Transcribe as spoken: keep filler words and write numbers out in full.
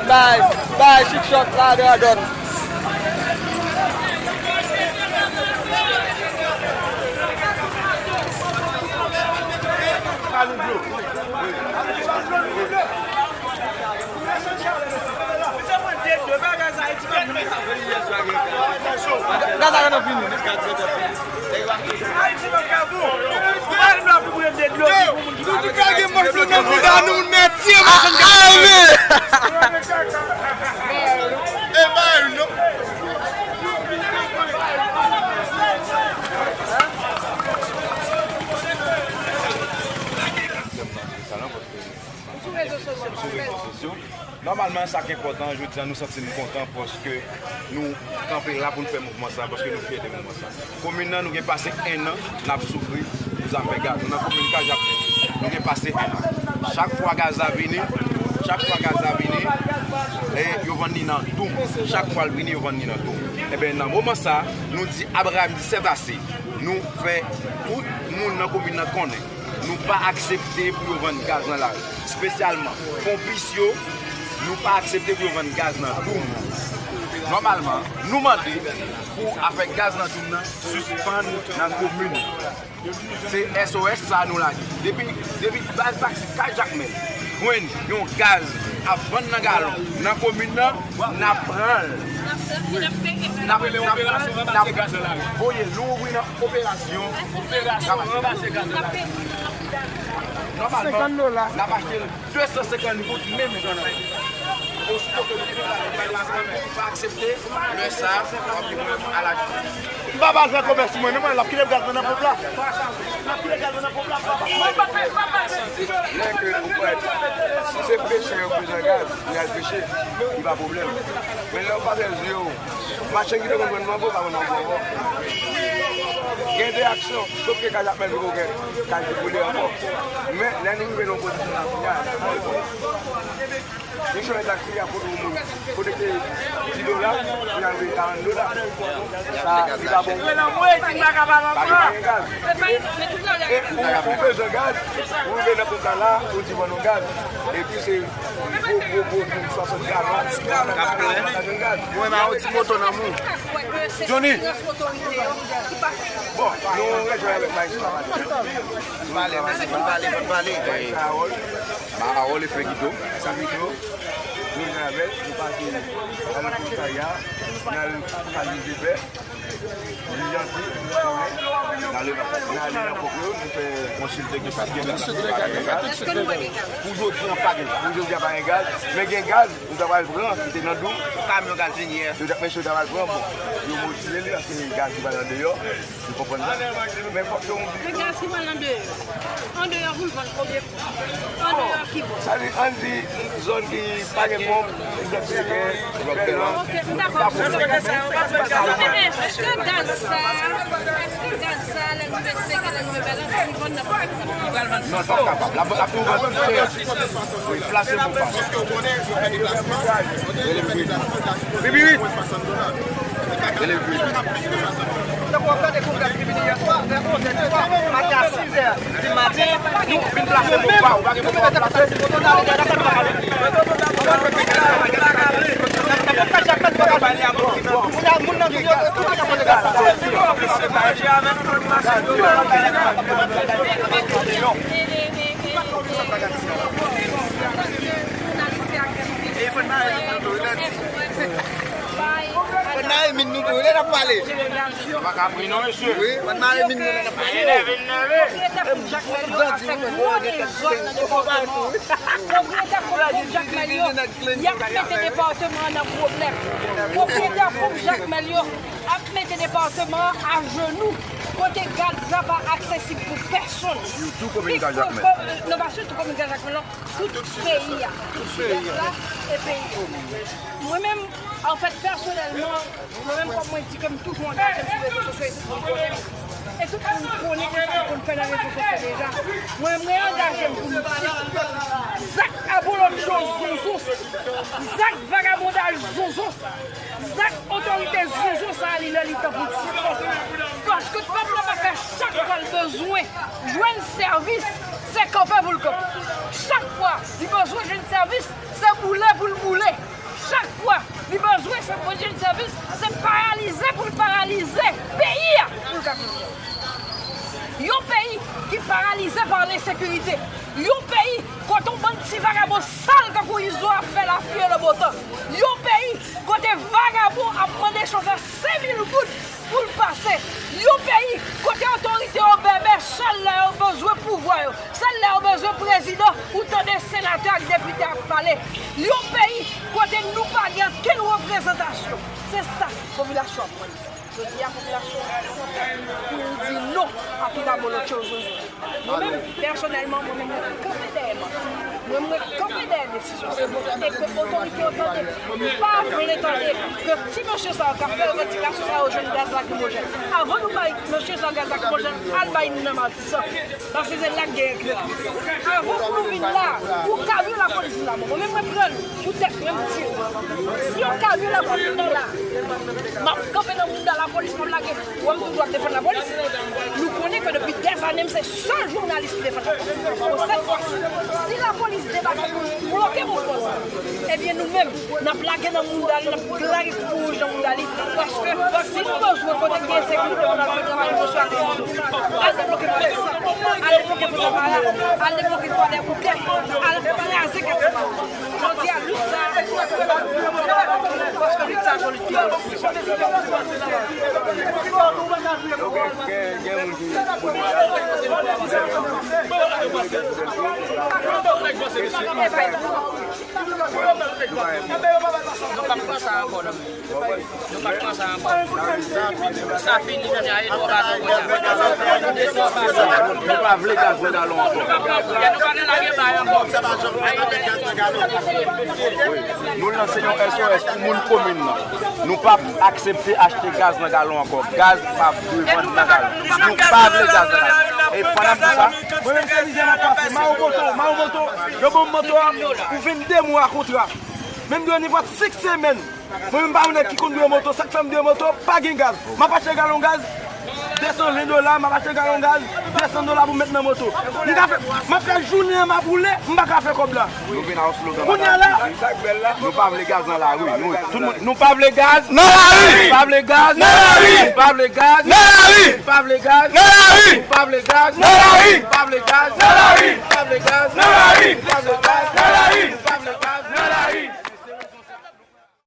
Bay, bay, chik chòk la, radòt. Gaz la gentan fini. Ayiti pa ka bon. Ou pa vle pou mwen de dlo. Nou tou ka gen mòso nan bouda nou, nou mèt tiye machann gaz. E pa yo non. Sou rezo sosyo. Nòmalman, sa k enpòtan, jodi a, nou santi n kontan paske nou kanpe la pou n fè mouvman sa, paske nou fyè de mouvman sa. Komin nan, nou gen pase en an n ap soufri pou zafè gaz. Nou nan komin Kajapmèl, nou gen pase en an. Chak fwa gaz la vini, chak fwa gaz la vini, e yo vann li nan Doum. Chak fwa l vini, yo vann li nan Doum. Enben, nan moman sa, nou di Abraham di sèt ase. Nou fè tout moun nan komin nan konnen. Nou pa aksepte pou yo vann gaz nan lari. Espesyalman, ponpis yo, nou pa aksepte pou yo vann gaz nan Doum. Nòmalman, nou mande pou afè gaz nan Doum nan sispann nan komin. Se S O S sa nou lage. Depi, depi baz taksi Kay Jakmèl jwenn yon gaz ap vann nan galon nan komin nan, n ap pran l. N ap, n ap, n ap, n ap voye, nou ouvri nan operasyon. Operasyon ranmase gaz nan lari. Nòmalman, n ap achte l de san senkant goud menm jan nan. Osito ke nou te pale ansanm, nou pa aksepte, lè sa a, w ap di mwen, ala ki. M pa pral fè komès sou mwen, non, mwen, l ap kite gaz nan ponp la. L ap kite gaz nan ponp la, m pa pral. Lè ke ou pa, si se pechè yo bezwen gaz, y al peche, li pa pwoblèm. Men lè ou pa fè zye w, machann ki te konn vann mango, pa vann mango ankò. Gen de aksyon, sof ke kay ap mèt poko gen kay ki boule ankò. Men lè nou rive nan yon pozisyon la, kounye a, nou chonje taksi a, kote yon moun, kote ke di dola, pou y al veye karant dola. Sa, li pa bon. Pa gen, pa gen gaz. E, e ou, ou bezwen gaz, ou rive nan ponp la, ou di vann nou gaz. Epi se gwo, gwo, gwo moun, swasant galon, k ap plen. Mwen, nan yon ti moto nan men w. Johnny! Bon, nou rejwenn avèk Maestro Papa. Pale, pale, pale, pale. Maestro Harold. Maestro Harold e Fegito. Fegito. Nou rejwenn avèk, nou pase nan komisarya, n al pale de pè. Li janti, n ale nan, n ale nan pòp yo, nou fè konsilte gen pa gen gaz. Pou jodi a pa gen, pou jodi a pa gen gaz, men gen gaz, nou ta pral pran, ki te nan Doum. Kamyon gaz vini yè. Mesye yo ta pral pran, bon, yo motive li, paske gaz ki pral andeyò, nou konprann sa. Men fòk yo. Men gaz ki pral andeyò. Andeyò pou l vann konbyen? Andeyò ki bò? Sa di, ann di zòn ki pa gen ponp, egzanp, Sèkè, Bèlans. Ok, m dakò. Men èske gaz sa, èske gaz sa, lè l rive Sèkè, lè l rive Bèlans, li vann nan pòt? Non, l p ap kapab. L ap, ap tou vann pi chè. Wi, plase pou pa. Rele pi. Pi, pi, pi. Rele pi. Tankou w ap gade kongrè ki vini yè swa, vè onz è di swa, maten a sis è di maten, nou vin plase moun pa ou, pa gen moun pa plase. Moun nan Doum yo, tout moun ap pote gaz. E fò n mare min nou tou, lè n ap pale. Sa pa ka pri non, mesye. Wi, fò n mare min nou lè n ap pale. Enève, enève. Pwopriyetè ponp Jakmèl yo ap fè gwo dezòd nan depatman an. Pwopriyetè ponp Jakmèl yo, y ap mete depatman an nan pwoblèm. Pwopriyetè ponp Jakmèl yo ap mete depatman an ajenou, kote gaz la pa aksesib pou pèsonn. Sitou komin Kay Jakmèl. Non, pa sitou komin Kay Jakmèl, non. Tout peyi a, tout Sidès la, e peyi a. Mwen menm, anfèt, pèsonèlman, mwen menm, kòm mwen di ke m toujou angaje m sou rezo sosyo e tout moun konnen m. E tout moun konnen ki sa m konn fè nan rezo sosyo deja. Mwen, mwen angaje m pou m di, zak abolotcho zonzons, zak vagabondaj zonzons, zak otorite zonzon sa a, li lè li tan pou l sispann. Paske pèp la pa ka chak fwa l bezwen jwenn sèvis, Se kanpe pou l kanpe. Chak fwa li bezwen jwenn sèvis, se boule pou l boule. Chak fwa li bezwen se jwenn sèvis, se paralize pou l paralize peyi a pou l ka konprann. Yon peyi ki paralize pa ensekirite. Yon peyi kote yon bann ti vagabon sal tankou Izo ap fè lapli e le botan. Yon peyi kote vagabon ap mande chofè senk mil goud pou l pase. Yon peyi kote otorite yo bèbè sèl lè yo bezwen pouvwa yo, sèl lè yo bezwen prezidan ou tande senatè ak depite ap pale. Yon peyi kote nou pa gen okenn reprezantasyon. Se sa popilasyon ap mande. Jodi a, popilasyon an pran tèt pou l di non a Pina Bolo Tchozo. Mwen menm, pèsonèlman, mwen menm, mwen kanpe dèyè manch. Mwen, mwen kanpe dèyè desizyon sa. E ke otorite yo tande, pa vle tande ke ti mesye sa yo k ap fè revandikasyon sa yo jwenn gaz lakrimojèn. Avan nou bay mesye sa yo gaz lakrimojèn, al bay moun nan Matisan. Paske se la k gen enkyetid. Avan pou nou vin la, pou kamyon lapolis vin la, mwen menm mwen pran l pou tèt mwen, m di, si yon kamyon lapolis vin la, m ap kanpe nan mouda lapolis, m ap lage. Wè m toujou ap defann lapolis. Nou konnen ke depi dèzane, m se sèl jounalis ki defann lapolis. Bon, sèt fwa si, si lapolis debake pou bloke mouvman sa, ebyen nou menm, n ap lage nan mouda li, n ap lage koup wouj nan mouda li, paske si nou bezwen kote ki gen ensekirite pou n al fè travay nou, se al fè nou. Al debloke Pòtoprens, al debloke Fòtapara, al debloke Kwadèboukè, al kraze Katiba. Jodi a, lit sa a, paske lit sa a se yon lit ki Nou p ap pran sa ankò, non. Nou p ap pran sa ankò. Sa fini, jounen a, e twò baton kounye a. Nou pa vle gaz nan galon ankò. Nou pa vle gaz nan galon. Nou lanse yon S O S pou moun komin nan. Nou p ap aksepte achte gaz nan galon ankò. Gaz pa dwe vann nan galon. Nou pa vle gaz nan galon. E pandan m di sa, mwen menm se mizè m ap pase. Mawomoto, Mawomoto, yo ban m moto a pou venn de mwa kontra. Men m dwe nenpòt senk semèn. Mwen menm pa yon nèg ki konn dwe moto, sa k fè m dwe moto, pa gen gaz. M ap achte galon gaz, de san ven dola, m ap achte galon gaz, de san dola pou m met nan moto. M ka fè, m ap fè jounen an m ap woule, m pa ka fè kòb la. Nou vin ak slogan. Kounye a la, nou pa vle gaz nan lari. Nou, tout moun, nou pa vle gaz nan lari. Nou pa vle gaz nan lari. Nou pa vle gaz nan lari. Nou pa vle gaz nan lari. Nou pa vle gaz nan lari. Nou pa vle gaz nan lari. Nou pa vle gaz nan lari. Nou pa vle gaz nan lari. Nou pa vle gaz nan lari.